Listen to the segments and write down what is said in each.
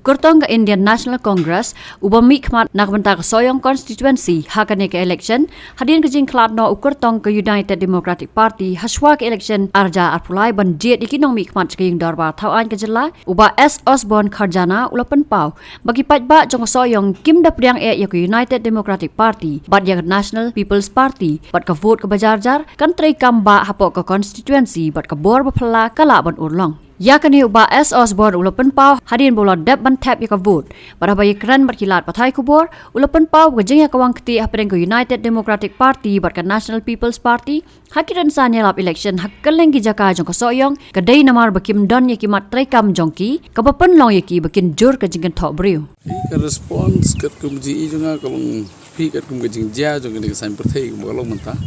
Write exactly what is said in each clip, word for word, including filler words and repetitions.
Kyrtong ka Indian National Congress uba mihkhmat na ka bynta ka Sohiong constituency ha kane ka election, hadien ka jingkhlad noh u kyrtong ka United Democratic Party hashwa ka election arhajar arphew lai ban jied ïa ki nongmihkhmat sha ka ïing dorbar thawaiñ ka jylla, u Bah S Osborne Kharjana u la pynpaw ba ki paidbah jong ka Sohiong kim da pdiang eh ïa ka United Democratic Party bad ïa ka National People's Party, bad ka vote kaba jar jar kan treikam bah hapoh ka constituency bad ka bor ba phylla ka lah ban urlong. Ïa kane u Bah S Osborne u la pynpaw hadien ba u la dep ban thep ïa ka vote. Bad haba ïakren bad ki lad pathai khubor, u la pynpaw ba ka jingïakawang ktieh hapdeng ka United Democratic Party bad ka National People's Party ha ki rynsan ïalap election ha kylleng ki jaka jong ka Sohiong ka dei namar ba kim don ïa ki mat treikam jong ki, kaba pynlong ïa ki ba kin jur ka jingkynthoh briew. Ka response katkum ka jingïohi jong nga ka long phi katkum ka jingjia jong kane ka saiñ pyrthei kumba ka long mynta.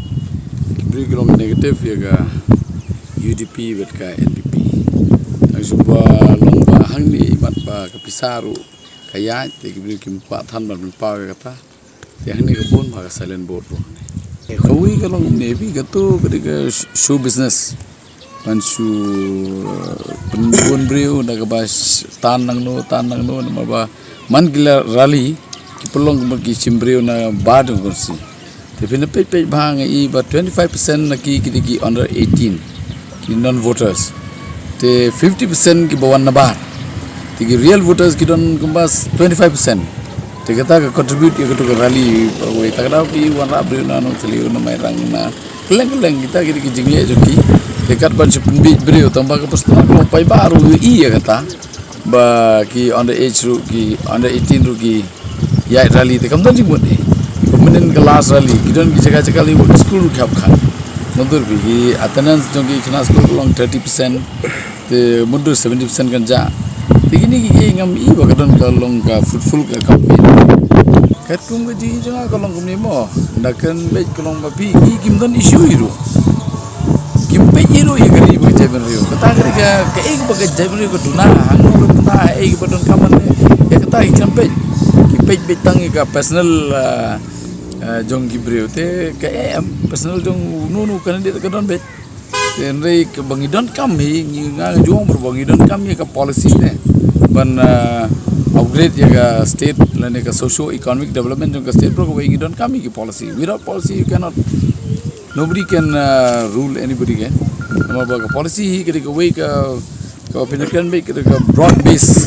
Ki briew ki long negative ïa ka U D P bad ka N P P. Tang shu ba long ba hangne i mat ba ka pisa ruh ka ïaid, te ki briew kim kwah than ban pynpaw ïa kata. Te hangne ka bun ba ka silent vote ruh. Kawei ka long ne phi kato ka dei ka show business. Ban shu, eh, pynbun briew na kaba sh-, tan nangno, tan nangno, namar ba man ki la rally, ki pynlong kumba ki shim briew na bar jong ka constituency. Te phin peit peit ba nga i ba twenty-five percent na ki, ki dei ki under eighteen, ki non voters. Te fifty percent kiba wan na bar. Te ki real voters ki don kumba twenty-five percent. Te kata ka contribute ïa kato ka rally, ba wei ta ka daw ki wanrah briew na Nongthylliew, na Mairang, na kylleng kylleng kita ki dei ki jingleh jong ki. Te kat ban shu pynbiej briew tang ba ka personal ka long paidbah ruh ïohi ïa kata. Ba ki under age ruh, ki under eighteen ruh ki ïaid rally, te kam don jingmut eh. Ka mynnin ka last rally, ki don ki jaka jaka lei bad ki skul ruh ki hap khang. Mynta ruh ki attendance jong ki khynnah skul ka long thirty percent. Te mutdur seventy percent kan jah. Te kine ki, ki ngam i ba ka don ka long ka fruitful ka campaign. Katkum ka jingïohi jong nga ka long kumne mo. Nda kan beit ka long ba phi ki kim don issue hi ruh. Kim peit hi ruh ïa ka ri bad ka jaitbynriew. Kata ka ri ka, kaei ba ka jaitbynriew ka duna, hangno ka duna, kaei ba donkam ne. Ïa kata ki kim peit. Ki peit beit tang ïa ka personal, ah, ah, jong ki briew. Te kaei em personal jong uno uno u candidate ka don beit. Te hynrei kaba ngi donkam hi, ngi nga ju ong ba ngi donkam ïa ka policy ne ban, ah, upgrade ïa ka state lane ka socio economic development jong ka state, bad kawei ngi donkam ïa ki policy. Without policy you cannot, nobody can, ah, rule anybody, kan. Namar ba ka policy hi ka dei kawei ka, ka opinion kan be ka dei ka broad base,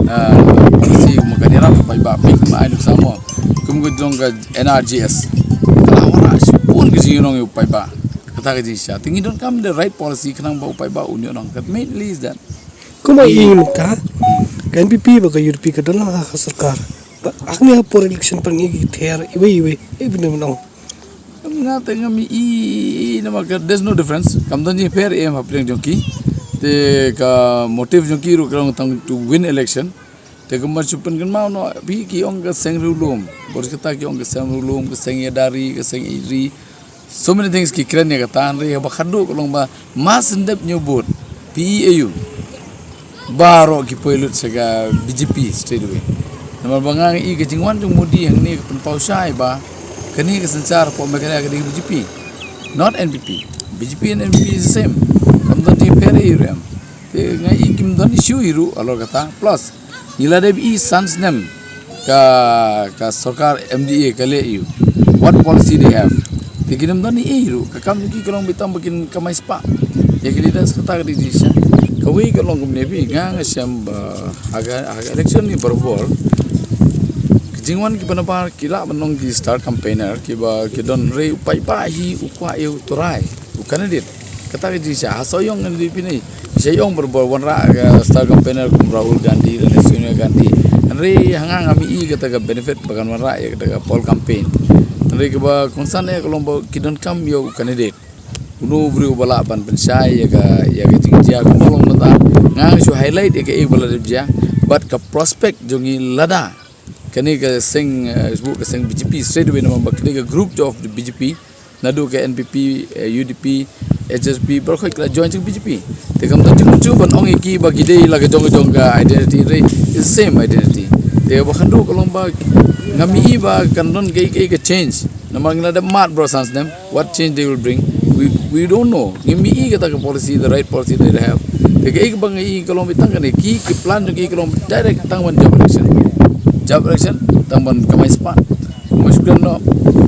ah, policy, ma ka dei na ka paidbah phi ma ai nuk samo. Kum ka jong ka N R G S. Ka la wanrah shibun ka jingïohnong ïa u paidbah. Kata ka jingshisha. Te ngi donkam the right policy khnang ba u paidbah un ïohnong. That mainly is that. Kumba i mynta ka N P P bad ka U D P ka don lang ha ka sorkar. Ba hangne ha por election pang i ki ther iwei iwei. Ei bynta mynta. Nga te ngam i, i, i namar ka there's no difference. Kam don jingpher em hapdeng jong ki. Te ka motive jong ki ruh ka long tang to win election. Te kumba shu pynkynmaw noh, phi ki ong ka seng riewlum. Bad kata ki ong ka seng riewlum, ka seng ïada ri, ka seng ïeit ri. So many things ki kren ïa kata, hynrei haba khadduh ka long ba ma shu dep ñiew vote. Phi ïohi baroh ki poi lut sha ka B J P straight away. Namar ba nga i ka jingwan jong Modi hangne ka pynpaw shai ba kane ka synshar hapoh Meghalaya ka dei ka B J P. Not N P P. B J P and N P P is the same. Kam don jingpher ei ruh em. Te nga i kim don issue ei ruh halor kata. Plus ngi la dep i san snem ka, ka sorkar M D A ka leh ïa u. What policy they have? Te kin ym don ei ruh, ka kam jong ki ka long beit tang ba kin kamai spah ïa ki leaders, kata ka dei jingshisha. Kawei ka long kumne phi, nga nga shem ba ha ka, ha ka election ni barabor. Ka jingwan kiba nabar ki lah ban long ki star campaigner kiba ki don, hynrei u paidbah hi u kwah ïa u trai, u candidate. Kata ka jingshisha, ha Sohiong ngan dei phi ne. Sha Sohiong barabor wanrah ka star campaigner kum Rahul Gandhi lane Sonia Gandhi. Hynrei ha nga ngam i kata ka benefit ba kan wanrah ïa kata ka poll campaign. Hynrei kaba concern eh ka long ba ki donkam ïa u candidate. Uno u briew ba lah ban pynshai ïa ka, ïa ka jingjia kumba long mynta. Nga nga shu highlight ïa kaei ba la dep jia. Bad ka prospect jong ngi lada kane ka seng, eh, shu ka seng B J P straight away namar ba kane ka group jong the B J P. Naduh ka N P P, eh, U D P, H S P, baroh ki la join jong B J P. Te kam don jingmut shuh ban ong ïa ki ba ki dei la ka jong ka jong ka identity, hynrei it's the same identity. Te ba khadduh ka long ba ngam i ba kan don kaei kaei ka change. Namar ngi la dep mad baroh san snem, what change they will bring? We, we don't know. Ngim i kata ka policy, the right policy they have. Te kaei kaba nga i ka long beit tang kane, ki ki plan jong ki ka long direct tang ban jop election. Jop election tang ban kamai spah. Mushkil no,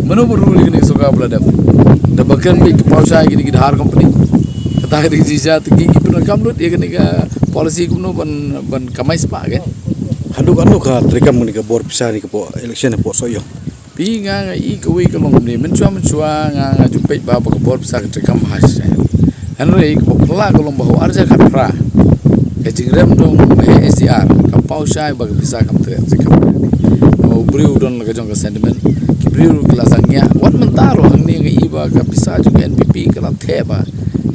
mano ba rule ïa kane ka sorkar ba la dep? Da ba kren beit ki paw shai kine ki Dhar company. Kata ka dei jia te ki ki pyndonkam lut ïa kane ka policy kumno ban ban kamai spah, kan? Haduh katno ka treikam kane ka bor pisa kane ka por election hapoh Sohiong? Phi, nga nga i kawei ka long kumne, mynshuwa mynshuwa nga nga ju peit ba ba ka bor pisa ka treikam bha shai. Hynrei kaba phylla ka long ba ha u ar hajar khatphra, ka jingrem jong u S D R ka paw shai ba ka pisa kam trei treikam. U briew u don la ka jong ka sentiment, ki briew ki la sangeh. Wat mynta ruh hangne nga i ba ka pisa jong ka N P P ka la theh bha.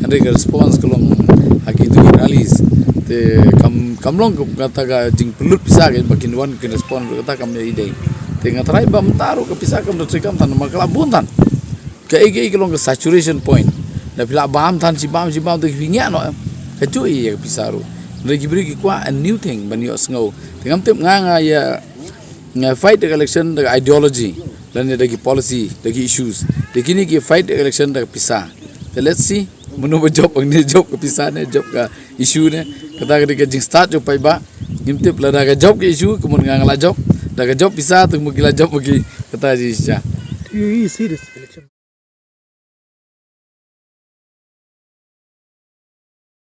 Hynrei ka response ka long ha kito ki rallies. Te kam kam long kata ka jingpynlut pisa ka ba kin wan kin respond ruh, kata kam ïadei. Te nga tharai ba mynta ruh ka pisa kam da treikam than, namar ka la bun than. Kaei kaei ka long ka saturation point. Da phi la bam than, shi bam shi bam te phi ngiah noh, em. Kajuh ïa ka pisa ruh. Hynrei ki briew ki kwah a new thing ban ïohsngew. Te ngam tip, nga nga ïa nga fight da ka election da ka ideology, lane da ki policy, da ki issues. Te kine ki fight da ka election da ka pisa. Te let's see, mano ba jop hangne, jop ka pisa ne, jop ka issue ne. Kata ka dei ka jingstad jong paidbah. Ngim tip, lada ka jop ka issue, ka mut nga nga la jop. Da ka jop pisa, te mut ki la jop ma ki. Kata jingshisha.